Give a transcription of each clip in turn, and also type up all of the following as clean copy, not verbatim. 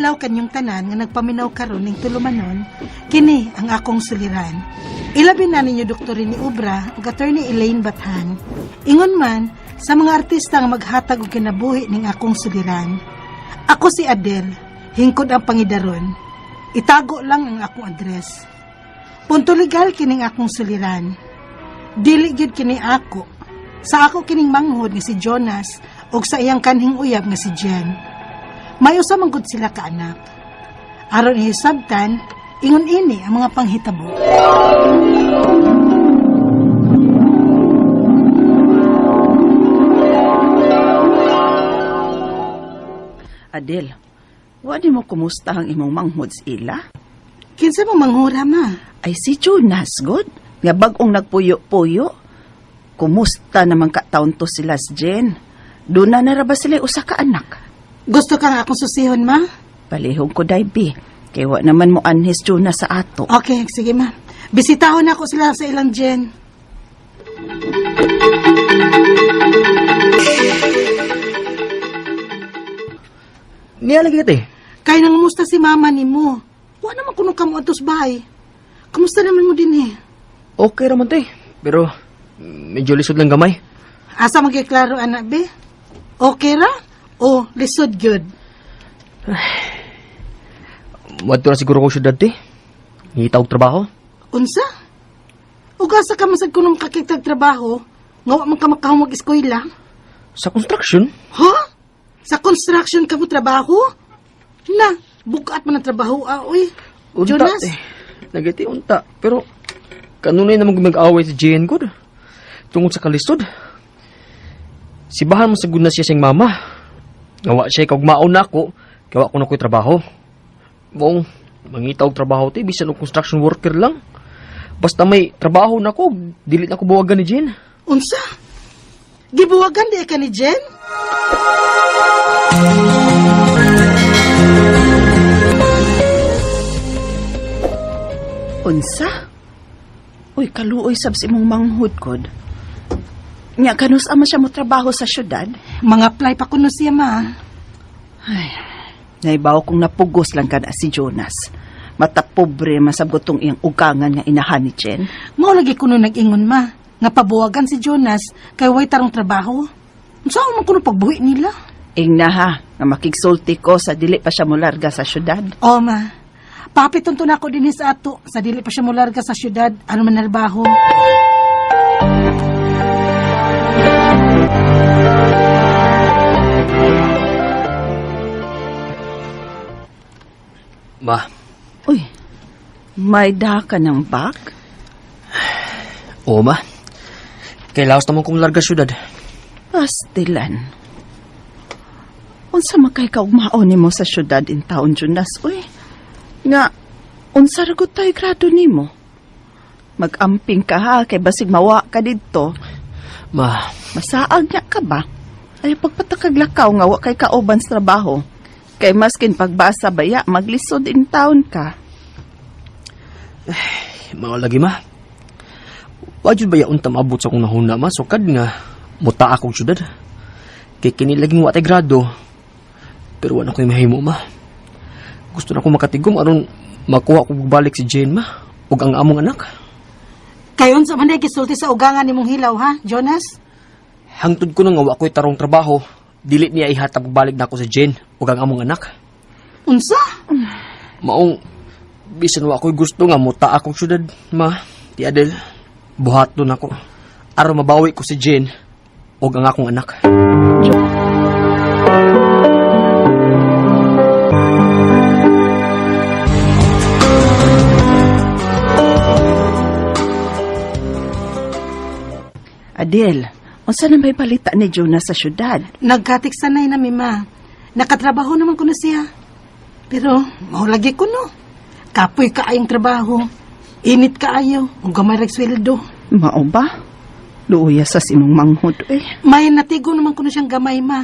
adlaw kanyong tanan nga nagpaminaw karon ning tulumanon, kini ang akong suliran. Ilabi na ninyo Dr. Rene Obra ug Attorney Elaine Bathan. Ingon man sa mga artista nga maghatag og kinabuhi ning akong suliran. Ako si Adele, hingkod ang pangidaron. Itago lang ang akong address. Punto legal kining akong suliran. Dili gyud kini ako. Sa ako kining manghod nga si Jonas ug sa iyang kanhing uyab nga si Jen. May usa man gud sila ka anak. Aron ihisabtan, ingon ini ang mga panghitabo. Adel, wa di mo kumusta ang imong manghod sa ila? Kinsa mo manghura ma? Ay si Jonas, god. Nga bag-ong nagpuyo-puyo. Kumusta naman ka taon to sila si Jen? Doon na ra ba sila usa ka anak? Gusto ka nga akong susihon ma? Palihog ko, Daibi. Kay wa naman mo anhis Jonas sa ato. Okay, sige ma. Bisitahon ako sila sa ilang Jen. Niya lagi te. Kay nangumusta si mama nimo. Wa naman kuno kamo adto sa bahay. Kumusta naman mo din eh? Okay raman te. Pero medyo lisod lang gamay. Asa magiklaro anak be? Okay ra? O lisod gyud? Wadto na siguro ko syudad te. Ngita og trabaho. Unsa? Ug asa ka man sad kuno makakitag trabaho? Nga wa man ka makahumog eskwela? Sa construction? Ha? Sa construction ka mo trabaho? Na, bukat man ang trabaho ah, uy. Unta, Jonas? Eh. Nagiti unta. Pero kanunay naman gumag-away si Jane good. Tungod sa kalisod. Sibahan mo sa na siya siyang mama. Ngawa siya kaugmaon na ako. Kawa ko na ko'y trabaho. Mong, mangita og trabaho te, bisan og construction worker lang. Basta may trabaho na ko, dili na ko buwagan ni Jane. Unsa? Gibuwagan di ka ni Jen? Unsa? Uy, kaluoy sab sa imong manghod, god. Nya kanus ama siya mo trabaho sa syudad? Mga apply pa kuno siya ma. Ay, naibaw kong napugos lang kada si Jonas. Mata pobre masabgot tong iyang ugangan nga inahan ni Jen. Mao lagi kuno nag-ingon ma nga pabuwagan si Jonas kay way tarong trabaho. Unsa man kuno pagbuhi nila? Ingna ha, nga makigsulti ko sa dili pa siya mularga sa syudad. O ma, papitunto na ako dinhi sa ato sa dili pa siya mularga sa syudad ano man narbaho. Ma, Uy, may da ka ng bag? oo ma. Kay laos naman kong larga syudad. Pastilan. Unsa makay kaugmaon nimo sa syudad in taon, Jonas, uy? Nga, unsa ra gud tay grado nimo? Magamping ka ha, kay basig mawa ka didto. Ma, Masaag niya ka ba? Ay, pagpatakaglakaw nga wa kay kauban sa trabaho. Kay maskin pagbasa baya, maglisod in town ka. mga lagi ma. Wajud ba yaon ta maabot sa akong nahuna ma? Sukad nga, muta akong syudad. Kay kini laging wa tay grado. Pero wa na ko'y mahimo ma. Gusto na ko makatigom aron makuha ko balik si Jane ma. Ug ang among anak. Kay unsa man day gisulti sa ugangan nimong hilaw ha, Jonas? Hangtod ko na nga wa ko'y tarong trabaho. Dili niya ihatag balik na ako si Jane ug ang among anak. Unsa? Maong bisan wa ko'y gusto nga muta akong syudad ma. Ti Adel, buhaton ako. Aron mabawi ko si Jane ug ang akong anak. Adel, unsa na may balita ni Jonas sa syudad? Nagkatiksanay na mi ma. Nakatrabaho naman kuno siya. Pero mao lagi kuno. Kapoy kaayong trabaho. Init kaayo ug gamay rag sweldo. Mao ba? Luoya sa imong manghod eh. May natigo naman kuno siyang gamay ma.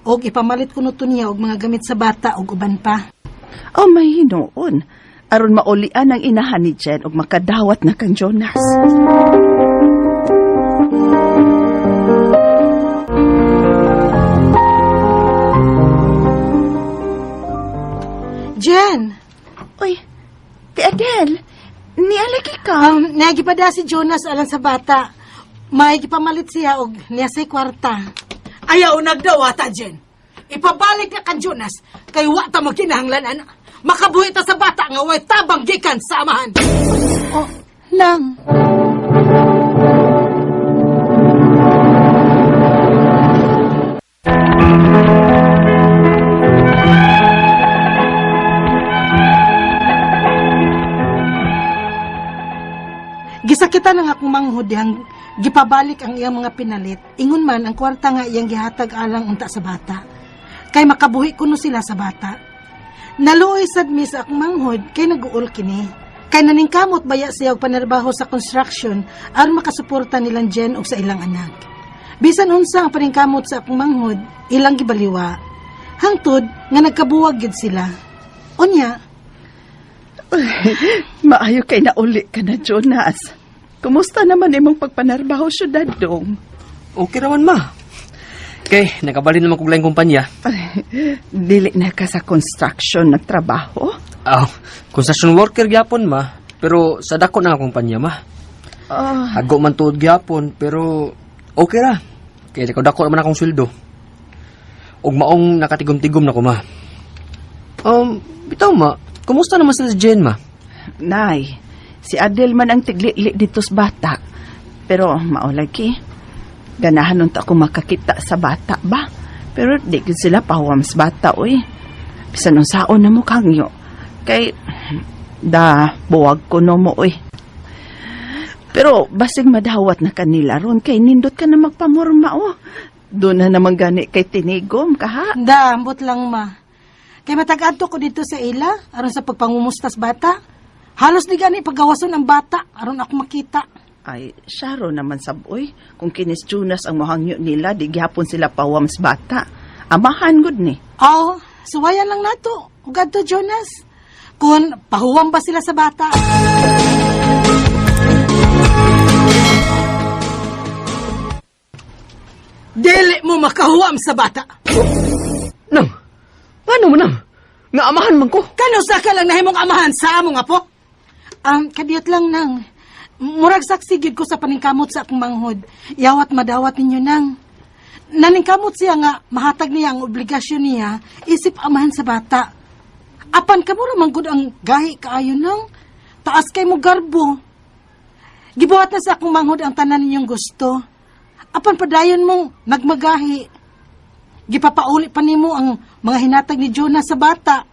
Og ipamalit kuno to niya og mga gamit sa bata og uban pa. Oh, may hinuon. Aron maulian ang inahan ni Jen ug makadawat na kang Jonas. Jen, Uy, ti Adele, nialagi ka. Naagi pa da si Jonas alang sa bata. May gipamalit siya og niya say kwarta. Ayaw nagdawata, Jen. Ipabalik na kan Jonas kay wa ta mo kinahanglan ana. Makabuhi ta sa bata nga way tabang gikan sa amahan. Oh, nang. Gisakitan ang akong manghod dihang gipabalik ang iyang mga pinalit. Ingon man ang kwarta nga iyang gihatag alang unta sa bata. Kay makabuhi kuno sila sa bata. Naluoy sad mi sa akong manghod kay naguol kini. Kay naningkamot baya siya og panarbaho sa construction aron makasuporta nilang Jen og sa ilang anak. Bisan unsa ang paningkamot sa akong manghod, ilang gibaliwa. Hangtod nga nagkabuwag gid sila. Unya, Maayo kay nauli ka na, Jonas. Kumusta naman imong pagpanarbaho syudad dong? Okay raman, ma. Kay, nakabalin naman kog laing kumpanya. Ay, dili na ka sa construction nagtrabaho? Aw, construction worker gyapon, ma. Pero sa dako na nga kumpanya, ma. Ah, Hago man tuod gyapon, pero okay ra. Kay dako dako naman akong sweldo. Ug maong nakatigom-tigom na ko, ma. Bitaw ma, kumusta naman sila si Jen, ma? Nay, si Adele man ang tiglili dito sa bata. Pero maulagi, ganahan unta ako makakita sa bata ba? Pero di gyud sila pawam sa bata, uy. Bisan unsaon na mo kangyo. Kay, da, buwag ko no mo, uy. Pero basig madawat na kanila ron kay nindot ka na magpamurma, oh. Doon na naman gani kay tinigom, kaha. Da, ambot lang ma. Kay matag-adto ko dito sa ila aron sa pagpangumustas bata. Halos di gani paggawason ang bata aron ako makita. Ay, syaro naman saboy. Kung kinis Jonas ang mohangyo nila, di gihapon sila pawam sa bata. Amahan gud ni. Aw, suwayan lang nato. Ug adto Jonas. Kung pahuwam ba sila sa bata. Dili mo makahuwam sa bata. Nang, paano mo nang? Nga amahan man ko. Kanusa ka lang nahimong amahan sa among apo? Kadiyot lang nang. Murag saksi gyud ko sa paningkamot sa akong manghod. Yawat madawat ninyo nang. Naningkamot siya nga mahatag niya ang obligasyon niya isip amahan sa bata. Apan kamo ra man gud ang gahi kaayo nang. Taas kay mo garbo. Gibuhat na sa akong manghod ang tanan ninyong gusto. Apan padayon mong nagmagahi. Gipapauli pa nimo ang mga hinatag ni Jonas sa bata.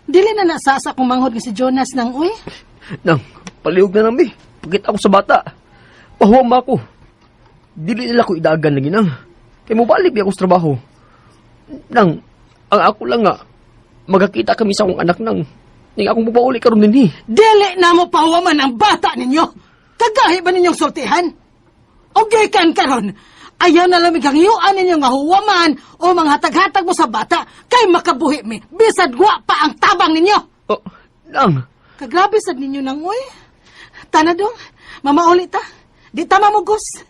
Dili na nasasa akong manghod nga si Jonas nang uy. Nang, palihog na nami. Pagkita ako sa bata. Pahuwam ako. Dili nila ko idagan lagi nang. Kay mobalik bi ako sa trabaho. Nang, ang ako lang nga, magkakita kami sa akong anak nang. Ning akong papauli karon dinhi. Dili na mo pahuwaman ang bata ninyo. Kagahi ba ninyong sultihan? O gikan karon, ayaw na lamig ang iyuan ninyo nga huwaman o mga hatag-hatag mo sa bata kay makabuhi mi. Bisad wa pa ang tabang ninyo. Oh, nang, Kagrabe sad ninyo nang uy. Tana dong, mamauli ta. Di tama mo gus.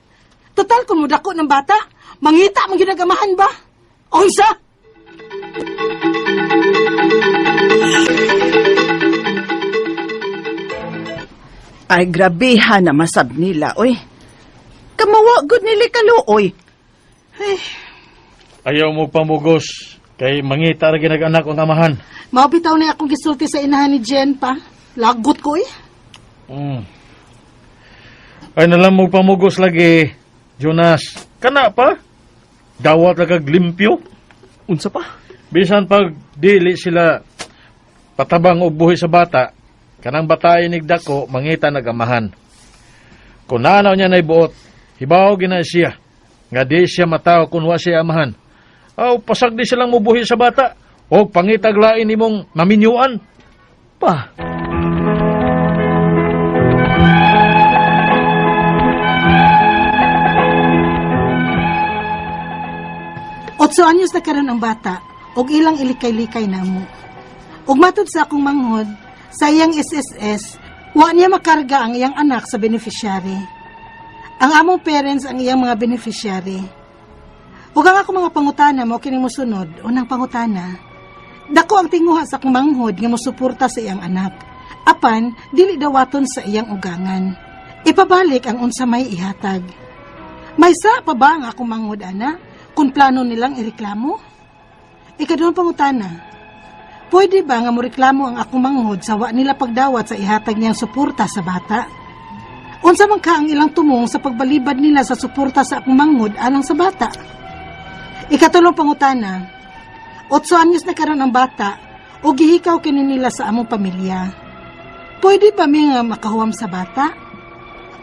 Total kung mudako ng bata, mangita mong ginagamahan ba? Unsa? Ay, grabeha na masab nila, oy. Kamawa gud nila kaluoy. Ayaw mo pamugos kay mangita ra ginag-anak ang amahan. Mao bitaw na akong gisulti sa inahan ni Jen pa. Lagot ko eh. Ay nalang mo pamugos lagi, Jonas. Kana pa? Dawat ra kag limpyo. Unsa pa? Bisan pag dili sila patabang og buhi sa bata, kanang batay nigdako mangita nagamahan. Kung naanaw niya naibuot, hibaw gina siya. Nga di siya mataw kung wa siya amahan. Aw, pasag di silang mubuhi sa bata. O pangitag lain nimong maminyuan. Pa, Otso anyos na karon ang bata, og ilang ilikay-likay namo. Ug matod sa akong manghod, sa iyang SSS, wa niya makarga ang iyang anak sa beneficiary. Ang among parents ang iyang mga beneficiary. Ug ang akong mga pangutana mo kini mosunod, unang pangutana, Dako ang tinguha sa akong manghod nga mosuporta sa iyang anak. Apan, dili dawaton sa iyang ugangan. Ipabalik ang unsa may ihatag. May sa pa ba ang akong manghod, ana, kung plano nilang ireklamo? Ikaduhang pangutana, pwede ba nga moreklamo ang akong manghod sa wa nila pagdawat sa ihatag niyang suporta sa bata? Unsa man ka ang ilang tumong sa pagbalibad nila sa suporta sa akong manghod alang sa bata? Ikatulong pangutana, 8 anyos na karon ang bata o gihikaw kini nila sa among pamilya. Pwede ba mi nga makahuwam sa bata?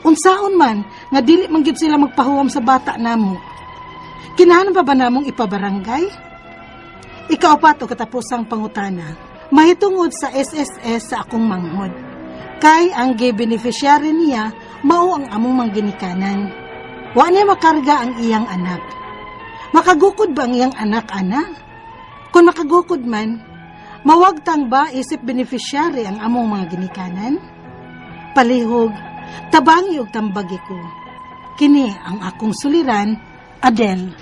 Unsaon man nga dili man gyud sila magpahuwam sa bata namo? Kinahanglan pa ba namong ipabarangay? Ikaapat o katapusang pangutana, mahitungod sa SSS sa akong manghod. Kay ang gibeneficiary niya mao ang among mangginikanan. Wa niya makarga ang iyang anak. Makagukod ba ang iyang anak, ana? Kung makagukod man, mawagtang ba isip beneficiary ang among mga ginikanan? Palihog, tabangi og tambagi ko. Kini ang akong suliran, Adele.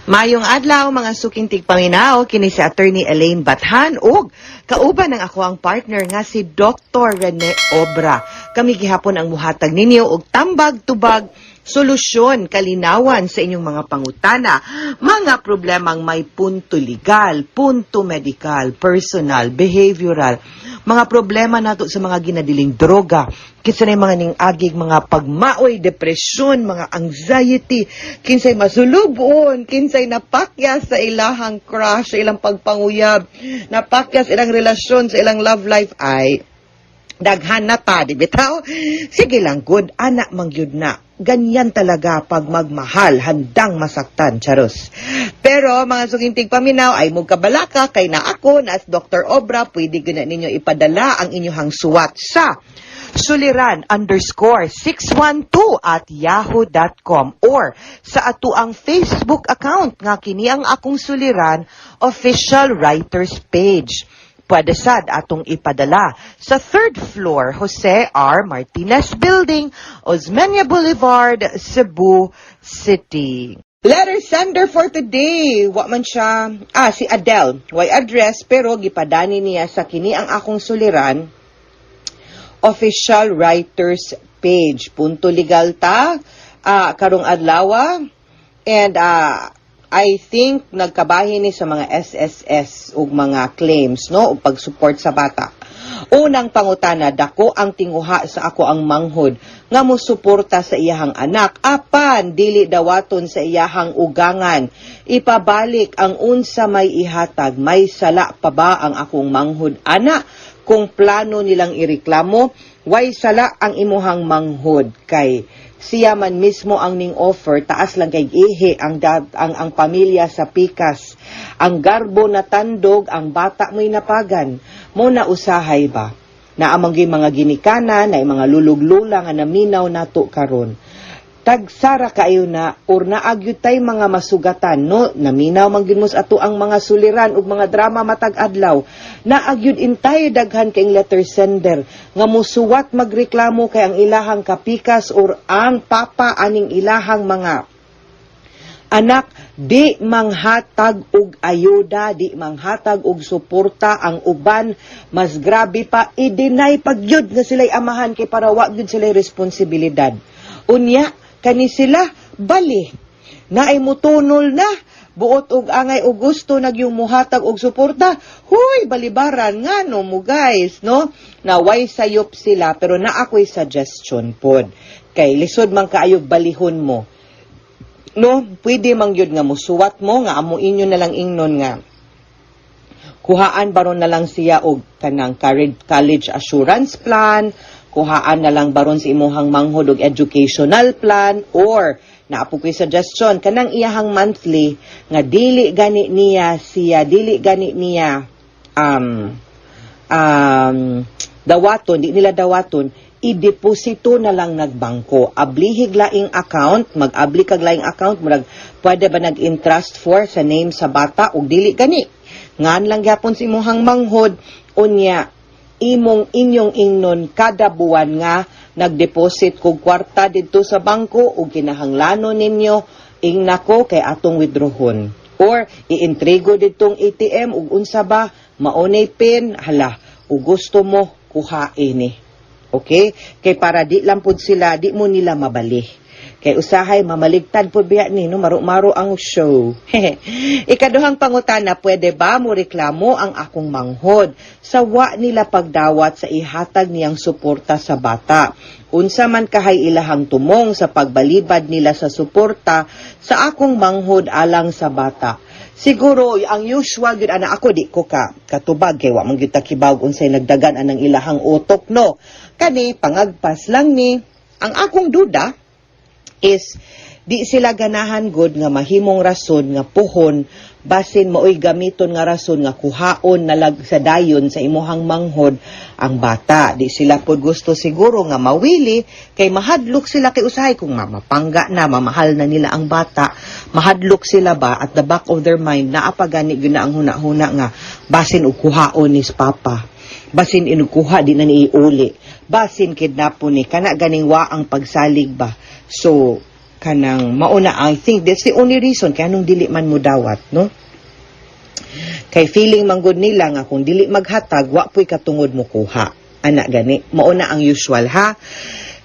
Mayong adlaw, mga suking tigpaminaw, kini si Attorney Elaine Bathan ug kauban ang ako ang partner nga si Dr. Rene Obra. Kami gihapon ang muhatag ninyo og tambag, tubag, solusyon, kalinawan sa inyong mga pangutana, mga problemang may punto legal, punto medical, personal, behavioral, mga problema nato sa mga ginadiling droga, kinsa na mga ning agig mga pagmaoy, depresyon, mga anxiety, kinsay masulubon, kinsay napakyas sa ilahang crush, sa ilang pagpanguyab, napakyas ilang relasyon, sa ilang love life, ay daghan na ta, di bitaw? Sige lang, good, anak mangyud na. Ganyan talaga pag magmahal, handang masaktan, charos. Pero mga sugintig paminaw, ay mugkabalaka kay na ako, na as Dr. Obra, pwede gina ninyo ipadala ang inyong suwat sa suliran_612@yahoo.com or sa atuang Facebook account nga kini ang akong suliran official writers page. Pwede sad atong ipadala sa third floor, Jose R. Martinez Building, Osmeña Boulevard, Cebu City. Letter sender for today, wa man siya, si Adele. Way address pero gipadani niya sa kini ang akong suliran official writers page. Punto legal ta karong adlaw and I think nagkabahin ni sa mga SSS ug mga claims, no, ug pag-support sa bata. Unang pangutana, dako ang tinguha sa ako ang manghod nga mosuporta sa iyahang anak apan dili dawaton sa iyahang ugangan. Ipabalik ang unsa may ihatag. May sala pa ba ang akong manghod ana kung plano nilang ireklamo? Way sala ang imuhang manghod kay siya man mismo ang ning offer, taas lang kay ihi ang pamilya sa pikas. Ang garbo na tandog, ang bata mo'y napagan mo na. Usahay ba na amang mga ginikanan na mga luluglula nga naminaw nato karon, tagsara kayo na or naagyud tay mga masugatan, no? Naminaw man gyud mo sa ato ang mga suliran ug mga drama matag adlaw. Naagyud intay daghan kay letter sender nga musuwat magreklamo kay ang ilahang kapikas or ang papa aning ilahang mga anak di manghatag og ayuda, di manghatag og suporta. Ang uban, mas grabe pa, i-deny pag gyud nga sila'y amahan kay para wa gyud sila'y responsibilidad. Unya kani sila bali naay mutunol na buot og angay og gusto nagyung muhatag og suporta. Huy, balibaran nga no mo guys, no? Naway sayop sila, pero naa ko'y suggestion pod kay lisod man kaayo balihon mo, no? Pwede man gyud nga musuwat mo nga amo inyo na lang ingnon nga kuhaan baron na lang siya og kanang college assurance plan, kuhaan na lang baron si imuhang manghod og educational plan, or naa po ko'y suggestion, kanang iyahang monthly nga dili gani niya siya, dili gani niya dawaton, di nila dawaton, ideposito na lang nagbangko. Ablihig laing account, mag-abli kag laing account, murag pwede ba nag-interest for sa name sa bata ug dili gani. Ngan lang gyapon si imuhang manghod, unya imong inyong ingnon kada buwan nga nagdeposit kog kwarta didto sa bangko ug kinahanglanon ninyo, ingna ko kay atong withdrawhon. Or iintrigo ditong ATM ug unsa ba maunay PIN, hala, ug gusto mo kuhain ni. Okay? Kay para di lang pud sila, di mo nila mabali. Kay usahay mamaligtad pud biya ni, no, maro-maro ang show. Ikaduhang pangutana, pwede ba mo reklamo ang akong manghod sa wa nila pagdawat sa ihatag niyang suporta sa bata? Unsa man kahay ilahang tumong sa pagbalibad nila sa suporta sa akong manghod alang sa bata? Siguro ang usual gyud ana, ako di ko ka katubag kay wa man gyud ta kibaw unsay nagdagan anang ilahang utok, no. Kani pangagpas lang ni. Ang akong duda is di sila ganahan gud nga mahimong rason nga puhon, basin maoy gamiton nga rason nga kuhaon nalag sa dayon sa imuhang manghod ang bata. Di sila pod gusto siguro nga mawili kay mahadlok sila, kay usahay kung mamapangga na, mamahal na nila ang bata, mahadlok sila ba. At the back of their mind naa pa gani gyud na ang huna-huna nga basin og kuhaon ni papa, basin inukuha di na ni iuli, basin kidnapon ni kana ganing wa ang pagsalig ba. So kanang mauna, I think that's the only reason kaya nung dili man mo dawat, no, kay feeling man gud nila nga kung dili maghatag, wa puy katungod mo kuha ana gani. Mauna ang usual ha.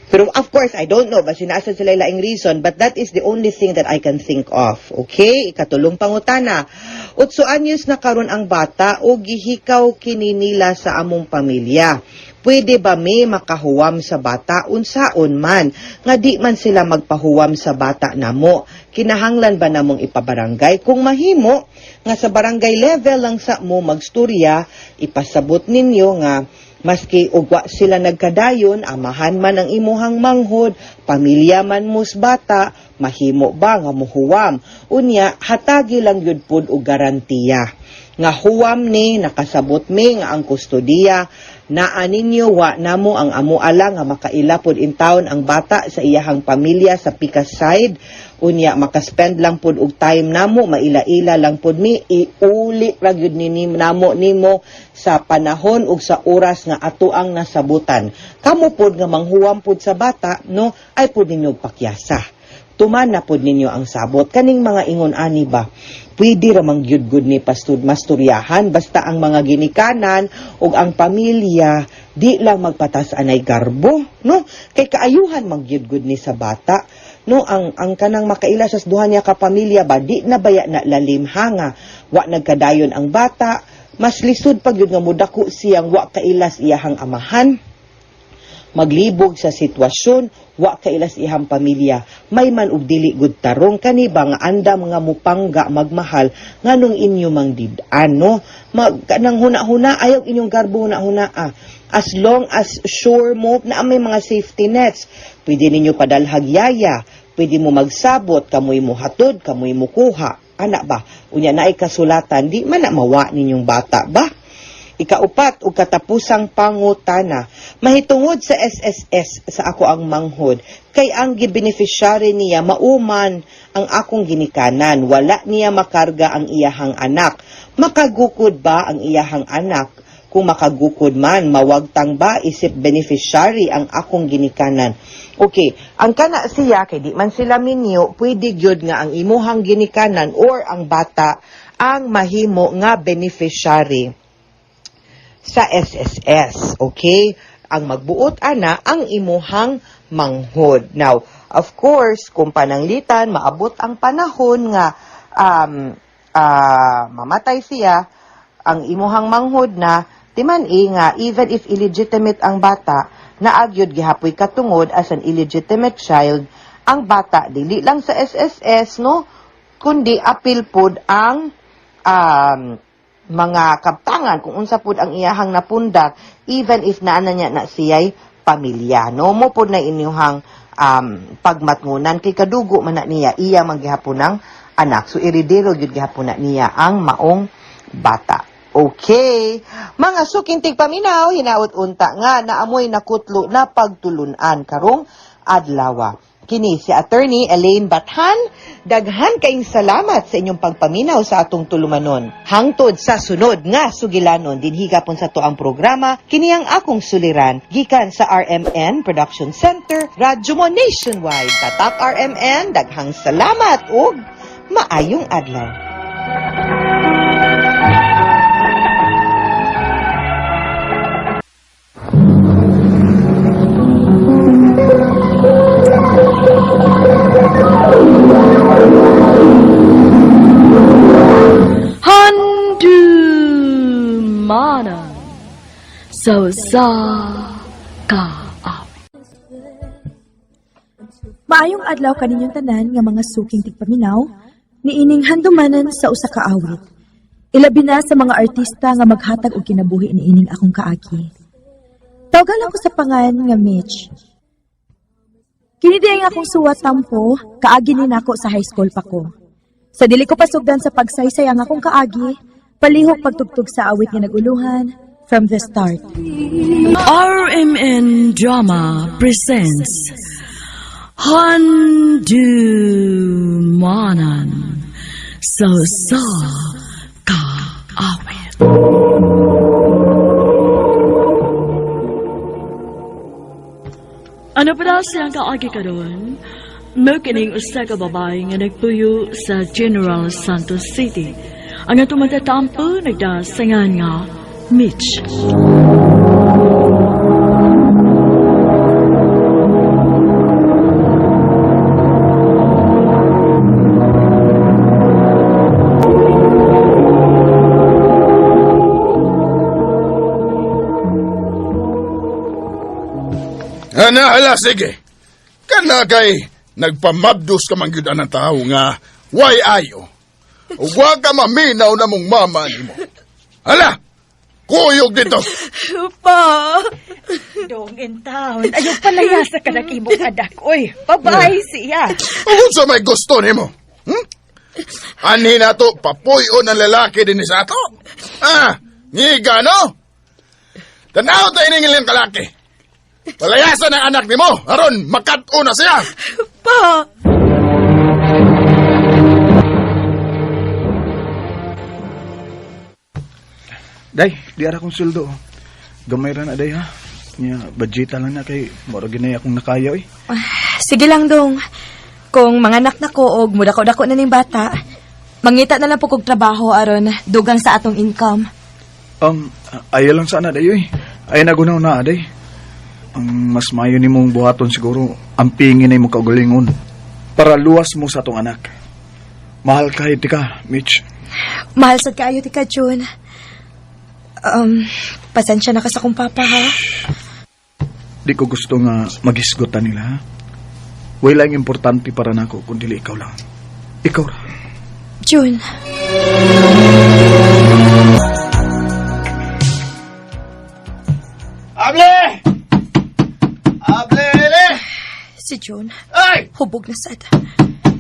Pero of course, I don't know, basin naa sila laing reason, but that is the only thing that I can think of. Okay, ikatulong pangutana. 8 anyos na karon ang bata o gihikaw kini nila sa among pamilya. Pwede ba may makahuwam sa bata, unsaon man nga di man sila magpahuwam sa bata namo? Kinahanglan ba namong ipabarangay? Kung mahimo nga sa barangay level lang sa mo magstorya, ipasabot ninyo nga maski ugwa sila nagkadayon, amahan man ang imuhang manghod, pamilya man mus bata, mahimo ba nga muhuwam? Unya, hatagi lang yun pud og garantiya nga huwam ni, nakasabot mi nga ang kustodiya naa ninyo, wa namo ang amo ala nga makaila pod in town ang bata sa iyahang pamilya sa pikas side. Unya makaspend lang pod og time namo, maila-ila lang pod mi, iuli ra gyud ni namo nimo sa panahon ug sa oras nga ato ang nasabutan. Kamo pod nga manghuwam pod sa bata, no, ay pod ninyo pakyasa, tuman na pod ninyo ang sabot. Kaning mga ingon ani ba, pwede ra mang gyud gud ni pastud masturyahan, basta ang mga ginikanan ug ang pamilya di lang magpatas anay garbo, no, kay kaayuhan mang gyud gud ni sa bata, no. Ang kanang makaila sa duha niya ka pamilya ba, di na baya na lalim ha nga wa nagkadayon ang bata, mas lisod pag yun nga mudako siyang wa kailas iyahang amahan, maglibog sa sitwasyon, wa kailas ihang pamilya, may man og dili gud tarong kani ba nga andam nga mupangga magmahal nganong inyo mang did-an, no. Mag kanang huna-huna, ayaw inyong garbo huna-huna ah. As long as sure mo na may mga safety nets, pwede ninyo padalhag yaya, pwede mo magsabot, kamoy mo hatod, kamoy mo kuha ana ba. Unya naay kasulatan, di man na mawa ninyong bata ba. Ikaupat ug katapusang pangutana, mahitungod sa SSS sa ako ang manghod, kay ang gibeneficiary niya mauman ang akong ginikanan, wala niya makarga ang iyahang anak. Makagukod ba ang iyahang anak? Kung makagukod man, mawagtang ba isip beneficiary ang akong ginikanan? Okay, ang kana siya kay di man sila minyo, pwede gyud nga ang imuhang ginikanan or ang bata ang mahimo nga beneficiary sa SSS. Okay? Ang magbuot ana ang imuhang manghod. Now, of course, kung pananglitan, maabot ang panahon nga mamatay siya, ang imuhang manghod na, timan eh nga, even if illegitimate ang bata, naagyod gihapoy katungod as an illegitimate child, ang bata dili lang sa SSS, no, kundi apil pod ang mga kabtangan kung unsa pud ang iyahang napundak, even if naa na niya na siya'y pamilya, no. Mo pud na inyuhang pagmatngunan kay kadugo man na niya, iya man gihapon ang anak, so eredero gyud gihapon na niya ang maong bata. Okay. Mga suking tigpaminaw, hinaot unta nga naamoy nakutlo na pagtulunan karong adlaw. Kini si Attorney Elaine Bathan. Daghan kayong salamat sa inyong pagpaminaw sa atong tulumanon. Hangtod sa sunod nga sugilanon dinhi gapon sa atoang programa, kini ang akong suliran, gikan sa RMN Production Center, Radyo Mo Nationwide. Tatak RMN, daghang salamat ug maayong adlaw. Sa usa ka awit. Maayong adlaw kaninyong tanan nga mga suking tigpaminaw, niining handumanan sa usa ka awit. Ilabi na sa mga artista nga maghatag og kinabuhi niining akong kaagi. Tawgan ako sa pangan nga Mitch. Kini di ang akong suwat tampo, kaagi ni nako sa high school pa ko. Sa dili ko pasugdan sa pagsaysay ang akong kaagi, palihog pagtugtog sa awit nga naguluhan from the start. RMN Drama presents Handumanan sa usa ka awit. Ano pa daw siyang kaagi karon? Mao kining usa ka babae nga nagpuyo sa General Santos City. Ang atong matatampo nagdasangan nga Mitch. Ana, hala, sige. Kana kay nagpamabdos ka man gyud ang tao nga way ayo. Ug wa ka maminaw na mong mama nimo. Hala, kuyog dito. Pa! Dong in town. Ayaw palaya sa kanak imong anak. Oy, babae siya. Ug unsa may gusto nimo? Anhi na to papuy-on ang lalaki dinhi sa ato. Ah, ngiga no? Tanaw ta ining ilang kalaki. Palayasan ang anak nimo aron makat-o na siya. Pa! Day, di ara kong sweldo. Gamay ra na day ha. Nya, budgeta lang na kay mura ginay akong nakaya oy. Sige lang dong. Kung mga anak na ko og mudako-dako na ning bata, mangita na lang po kog trabaho aron dugang sa atong income. Ayaw lang sana day oy. Ay nagunaw na day. Ang mas mayo nimong buhaton siguro, ang pingin ay mo kaugalingon para luwas mo sa atong anak. Mahal kahit ka, Mitch. Mahal sad kaayo ti ka, June. Pasensya na ka sa kong papa ha. Di ko gusto nga magisgotan nila ha. Wala lang importante para nako kundi ikaw lang. Ikaw ra. June. Able! Able! Si June, Ay! hubog na sad.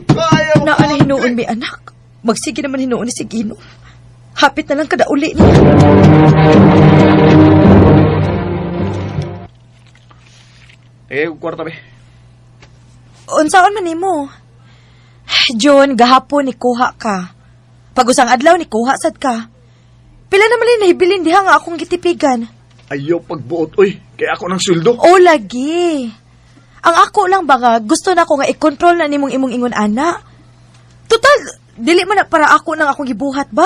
Kaya mo! Naa na hinuon mi anak. Magsige naman hinuon ni si Gino. Hapit na lang kada uli niya. Eh, kwarta be. Unsaon man nimo? June, gahapon ni kuha ka. Pag-usang adlaw ni kuha sad ka. Pila naman ni nahibilin diha nga akong gitipigan. Ayaw pagbuot oy. Kay ako ng sweldo. O lagi. Ang ako lang ba nga gusto na ko nga i-control na nimong imong ingon ana. Total, dili man na para ako nang akong gibuhat ba?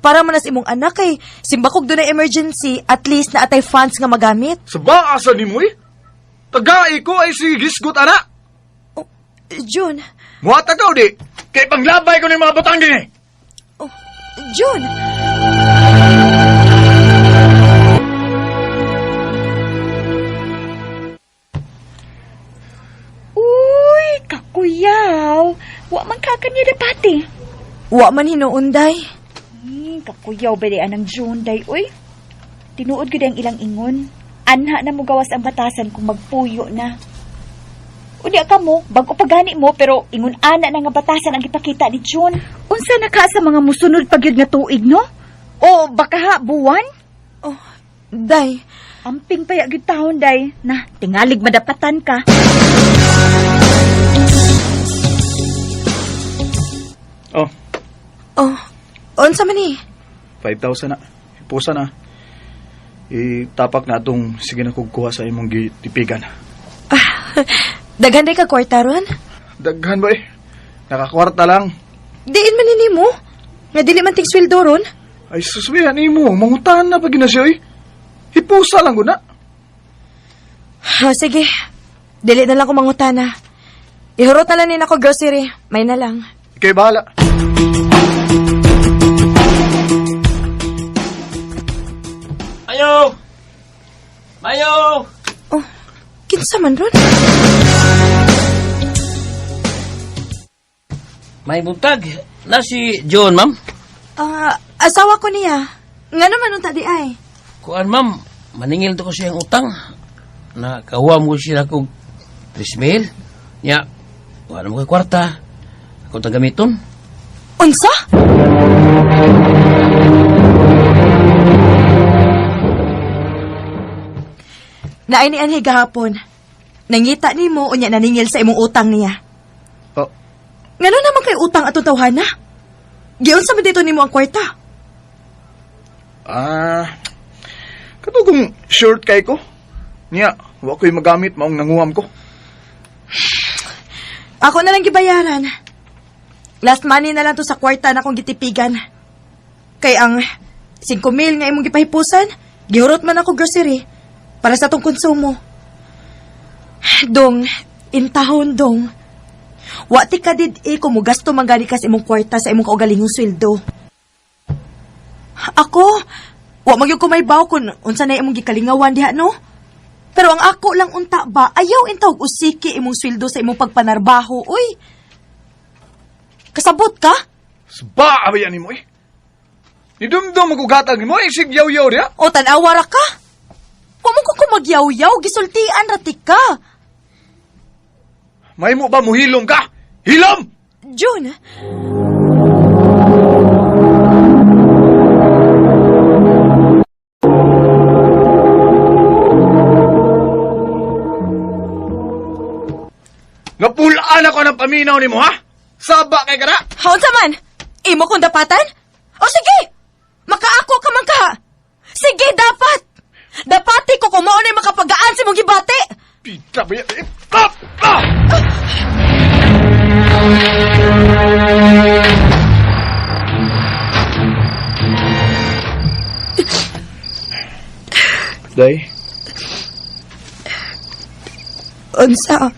Para man nas imong anak kay simbakog doon na emergency, at least na atay funds nga magamit. Sa ba asa nimo eh? Tagai ko ay si gisgot ana. Oh, June, Muhatag ka o di? Kay panglabay ko ng mga butang din eh. oh, June. Uy, kakuyaw. Wa man ka kanya dapati. Wa man hinuunday. Kakuyaw ba di anang June day, uy? Tinuod gud ang ilang ingon. Anha na mo gawas ang batasan kung magpuyo na. Unya ka mo, bago pa gani mo, pero ingon ana na nga batasan ang gipakita ni June. Unsa na ka sa mga musunod pa gyud nga tuig, no? O baka ha, buwan? Oh, day. Amping pa ya gyud taon, day. Na, tingalig madapatan ka. Oh, Oh, unsa man ni? 5,000 na. Ipusa na. Itapak na atong sige na kog kuha sa imong gitipigan. Daghan day ka kwarta ron? Daghan ba eh? Nakakwarta lang. Diin man ni mo. Nga dili man ting sweldo ron. Ay suswihan nimo, mangutahan na pag gina siya eh. Hipusa lang guna. Oh, sige. Dili na lang ko mangutana. Ihurot na lang ni nako grocery. May na lang. Ikay bahala. Ayo! Mayo! Oh, kinsa man ron? May buntag. Na si John, ma'am. Ah, asawa ko niya. Nga naman unta di ay. Kuan, ma'am. Maningil to ko siyang utang. Nakahuam ko siya kog 3 mil. Nya, wala mo kay kwarta. Ako tang gamiton. Unsa? Naay ni anhi gahapon. Nangita nimo unya naningil sa imong utang niya. Oh. Ngano naman kay utang atong tawhana? Giunsa man dito nimo ang kwarta? Ah, kato kung short kay ko. Niya, wa ko'y magamit maong nanguham ko. Ako na lang gibayaran. Last money na lang to sa kwarta na akong gitipigan. Kay ang 5 mil nga imong gipahipusan, gihurot man ako grocery para sa atong konsumo. Dong, intahon dong. Wa ti ka did eh kung mugasto man gani ka sa imong kwarta sa imong kaugalingong sweldo. Ako, wa magyud ko maybaw kun unsa na imong gikalingawan diha no. Pero ang ako lang unta ba, ayaw intawag usiki imong sweldo sa imong pagpanarbaho, uy. Kasabot ka? Sba, abayan nimo eh. Nidumdum magugatag nimo, eh, isig yaw-yaw diya. O tanawa ra ka? Wa mo ko kumagyaw-yaw, gisultian ra ti ka. May mo ba muhilom ka? Hilom! June, Napulaan ako ng paminaw nimo, ha? Saba kay kana. haunsa man? Imo kong dapatan? O sige, makaako ka man ka. Sige, dapat. Dapati ko kung mao na makapagaan sa imong gibati. Pita ba yan? Eh, ah! Ah! Day, Unsa?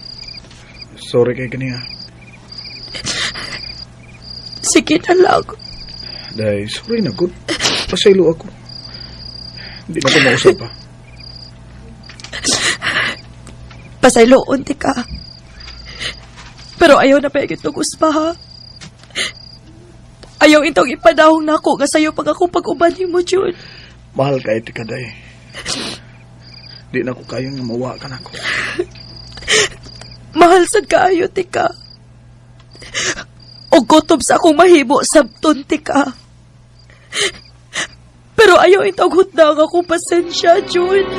sorry kay kaniya. Sige na lang. Day, sorry na good. Pasaylo ako. Hindi na ko mausap pa. Pasayloon ti ka. Pero ayaw na pahigit og uspa ha. Ayaw itong ipadahong nako nga sayo pag akong pag-uban nimo, June. Mahal ka iti ka, Day. Di na ko kayong mawa ka na ko. Mahal sad kaayo ti ka. O gutom sa akong mahibo sabton ti ka. Pero ayaw itong hutdang akong pasensya, June.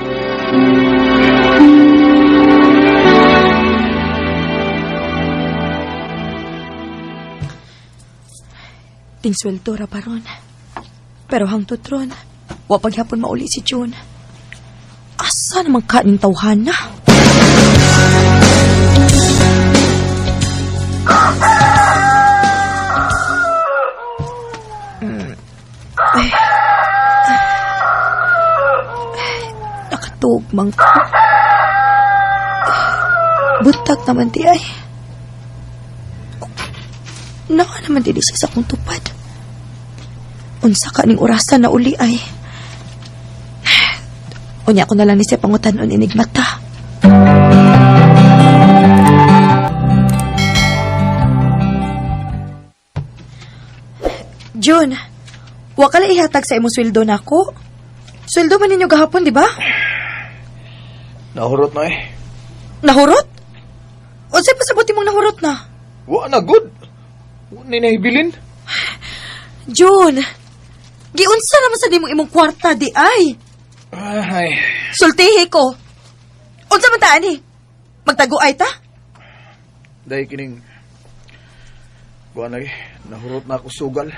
Ting sweldo ra pa ron. Pero hangtod ron, wa paghapon mauli si June. Asa naman ka ning tawhana? Nakatuog man ko. Buntag naman di ay. Naka naman di siya sa akong tupad. Unsa ka ning orasan na uli ay. Unya ko na lang ni siya pangutan-on inig mata. June, wa ka lang ihatag sa imong sweldo nako. Sweldo man ninyo gahapon, di ba? Nahurot na eh. Nahurot? Unsay pasabot imong nahurot na? Wa na good. Wa na nahibilin. June, giunsa naman sa nimong imong kwarta di ay. Ay, Sultihi ko. Unsa man ta ani? Magtaguay ta? Day kining Kuan lagi, nahurot na ako sugal.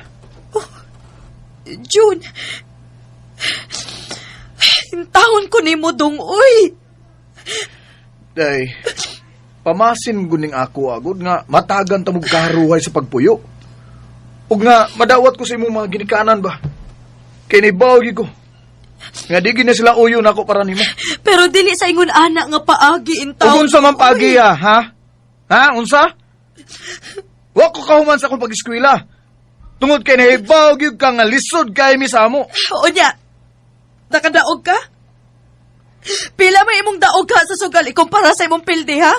June. Intahon ko nimo dong uy. Day, pamasin guning ako agod nga matagan ta mong kaharuhay sa pagpuyo. Ug nga madawat ko sa imong mga ginikanan ba. Kay nibaw gyud ko. Nga di gyud na sila uyo nako para nimo. Pero dili sa ingon ana nga paagi Ug intahon. unsa man paagi ha? Ha? Ha? Unsa? Wa ko kahuman sa akong pag-eskwela. Tungod kay nahibaw gyud ka nga lisod kay mi sa amo. Unya. Nakadaog ka? Unta sa sugal ikumpara sa imong pildi, ha?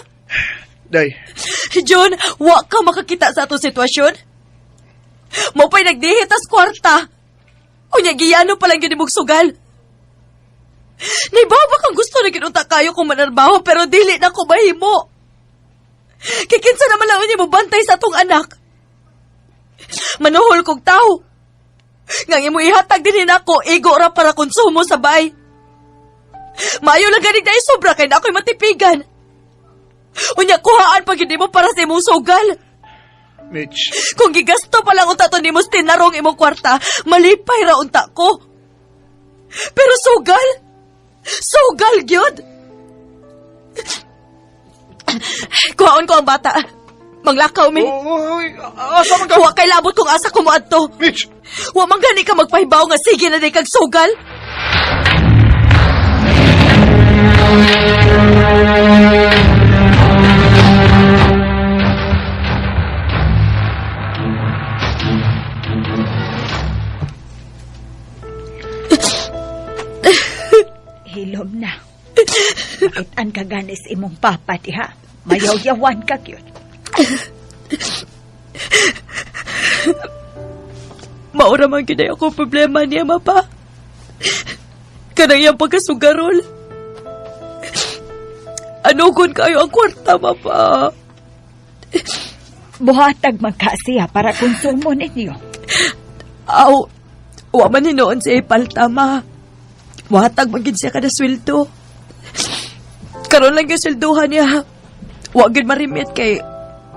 Day, June, wa ka makakita sa atong sitwasyon. Mo pa'y nagdihit tas kwarta. Unya, giyano pa lang yun imong sugal. Naibaw ba kang gusto na ginunta kayo kung manarbaho pero dili na ko mahimo. Kikinsa naman lang niya mo bantay sa atong anak. Manuhol kog tao. Ngang imo ihatag din nako igo ra para konsumo sa bay. Maayo lang ganig na sobra kay na ako'y matipigan. Unya kuhaan pag hindi mo para sa imong sugal. Mitch, Kung gigasto pa lang unta to nimo sa tinarong imong kwarta, malipay ra unta ko. Pero sugal? Sugal gyud. Kuhaon ko ang bata. Manglakaw mi. Oy, asa man ka? Wa kay labot kung asa ko moadto. Mitch! Wa man gani ka magpahibaw nga sige na day kag sugal. Hilom na. Makitaan ka ganis imong papa diha. Mayawyawan ka gyud. Maura man gyud ay ako problema niya mapa. Kanang iyang pagkasugarol. Anugon kayo ang kwarta, mapa. Buhatag man ka siya para konsumo ninyo. Aw, wa man hinoon siya ipalta, ma. Wahatag man gid siya kada sweldo. Karon lang yung sweldohan niya. Wa gid marimit kay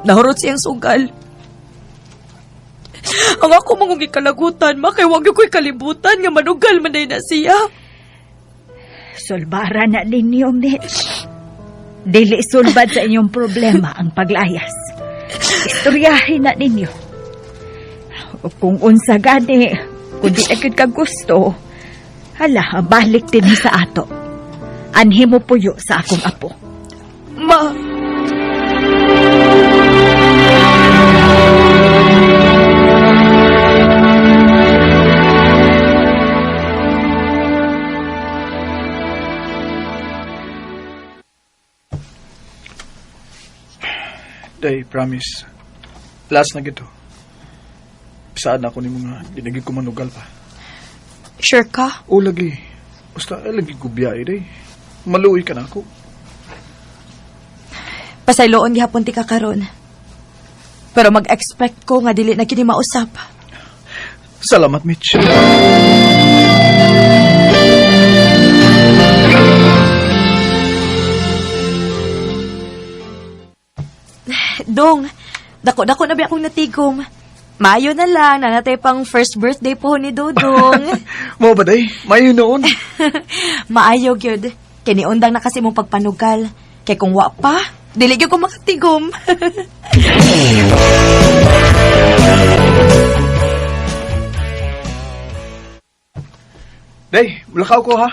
nahurot siyang sugal. Ang ako mong gikalagutan, ma, kay wa gyud ko'y kalibutan nga manugal man day na siya. Sulbara na ninyo, Mitch. Dili sulbad sa inyong problema ang paglayas. Istoryahin na ninyo. Kung unsa gani, kung di na gyud ka gusto, hala, balik din sa ato. Anhi mo puyo sa akong apo. Ma, Day, promise. Last na gito. Saan ako ni mga dinagig ko manugal pa. Sure ka? O lagi. Basta ay, lagi ko biyahe, day. Maluoy ka na ako. Pasayloon gihapon ti ka karon. Pero mag-expect ko nga dili na kini mausap. Salamat, Mitch. Dong, dako-dako na ba akong natigom. Mayo na lang, nanatay pang first birthday po ni Dodong. Mo ba, day? Mayo noon. Maayo gyud. Kini undang na kasi mong pagpanugal. Kay kung wa pa, dili gyud ko makatigom. Day, mulakaw ko ha.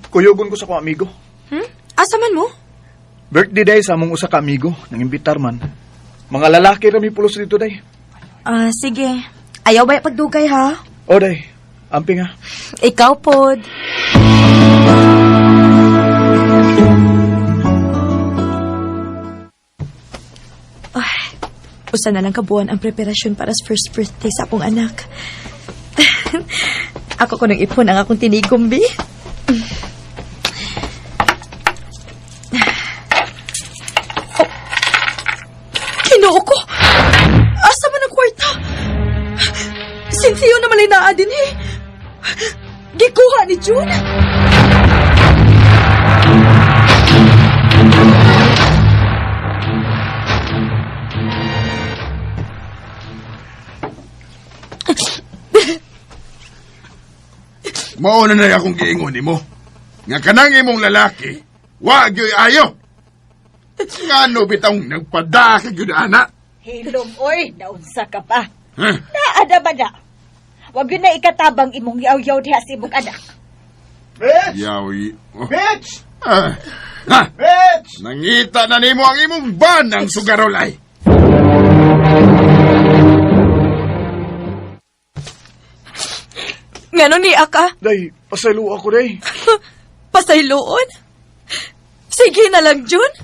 Kuyugon ko sa akong amigo. Hmm? Asa man mo? Birthday day sa among usa ka amigo, nang imbitar man. Mga lalaki rami pulos dito, day. Ah, sige. Ayaw ba pagdugay ha? O, day. Amping ha. Ikaw pod. Ay, usa na lang kabuan ang preparasyon para sa first birthday sa akong anak. Ako ko nang ipon ang akong tinigom, bi. Oh, Kinoo ko! Asa man ang kwarta? Cynthia na malay naa din eh. Gikuha ni June. Mao na na akong giingon nimo. Nga kanang imong lalaki, wa gyoy ayo. Ngano bitong nagpadaka gyud ana? Hilom, oy, naunsa ka pa. Huh? Naada ba na? Wag yun na ikatabang imong yaw-yaw diha sa imong anak. Mitch! Yawi. Oh. Mitch! Ah. Ha? Mitch! Nangita na nimo ang imong ban ang sugarol ay. Ngano ni Aka? Day, pasaylo ako, day. Pasayloon? Sige na lang, June.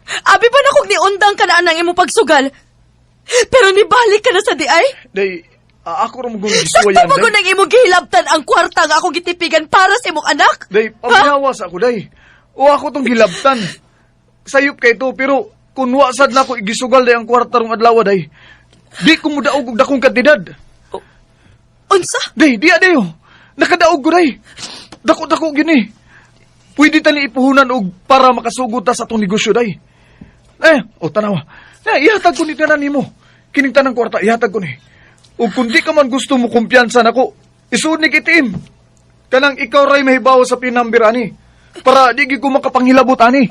Abi pa na kung niundang ka na ang imong pagsugal. Pero nibalik ka na sa diay. Day, ako ra mo Sakto gisuwayan, ba day. ko nang imong gihilabtan ang kwarta nga akong gitipigan para sa imong anak? Day, paminawa sa ako, day. O ako tong gilabtan. Sayop kay to, pero kung wa sad na ako igisugal day ang kwarta rong adlaw, day. Di ko mo daog og dakong kantidad. Unsa? Day, di day oh. Nakadaog ko, day. Dako-dako gini. Pwede ta ni ipuhunan og para makasugod ta sa atong negosyo, day. Eh, o tanawa. Eh, ihatag ko ni tanan nimo. Kining tanang kwarta, ihatag ko ni. Ug kung di ka man gusto mo kumpiyansa nako, isuod ni kitim. Kanang ikaw ray mahibaw sa pin number ani. Para di gyud ko makapanghilabot ani.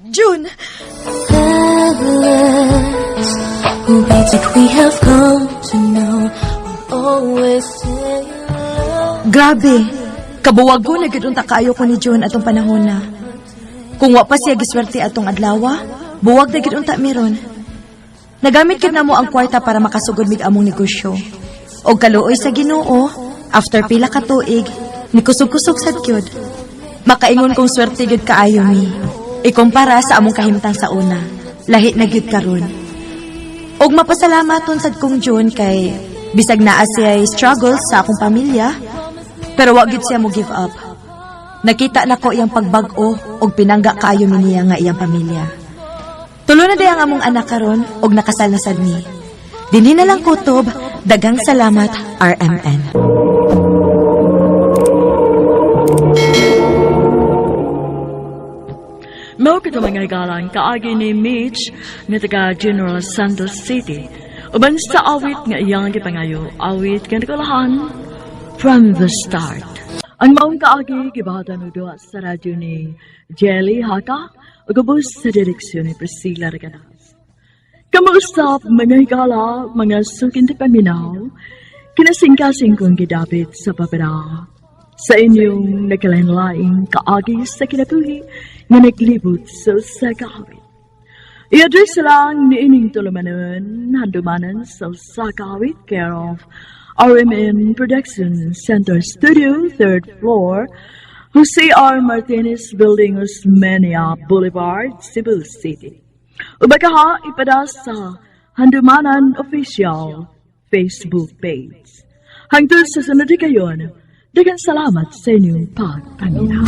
June, Grabe. Kabuwag ko na gid unta kaayo ko ni June atong panahon na. Kung wa pa siya giswerte atong adlaw, buwag na gid unta meron. Nagamit gid namo ang kwarta para makasugod mig among negosyo. Og kaluoy sa Ginoo, after pila ka tuig, nikusog-kusog sad gyud. Makaingon kong swerte gyud kaayo mi. Ikumpara sa among kahimtang sa una, lahi na gyud karon. Og mapasalamaton sad kong June kay bisag naa siya struggles sa akong pamilya, pero wa gyud siya mo give up. Nakita nako iyang pagbag-o og pinangga kaayo mi niya nga iyang pamilya. Tulo na day ang among anak karon og nakasal na sad mi. Dinhi na lang kutob, daghang salamat, RMN. Mao kito mga higalang kaagi ni Mitch nga taga General Santos City. Uban sa awit nga iyang gipangayo, awit nga nakalahan From the Start. Ang maong kaagi gibahatan og duha sa radyo ni Jelly Haka ug ubos sa direksyon ni Priscilla Reganas. Kamusta mga higala, mga suking paminaw, kinasingkasing kong gidapit sa papera sa inyong nagkalain-laing kaagi sa kinabuhi nga naglibot sa usa ka awit. I-address lang ni ining tulumanon, handumanan sa usa ka awit, care of RMN Production Center Studio, third floor, Jose R. Martinez Building, Osmeña Boulevard, Cebu City. Ubagaha ipada sa Handumanan Official Facebook page. Hangtod sa sunod kayon, daghang salamat sa inyong pagpaminaw.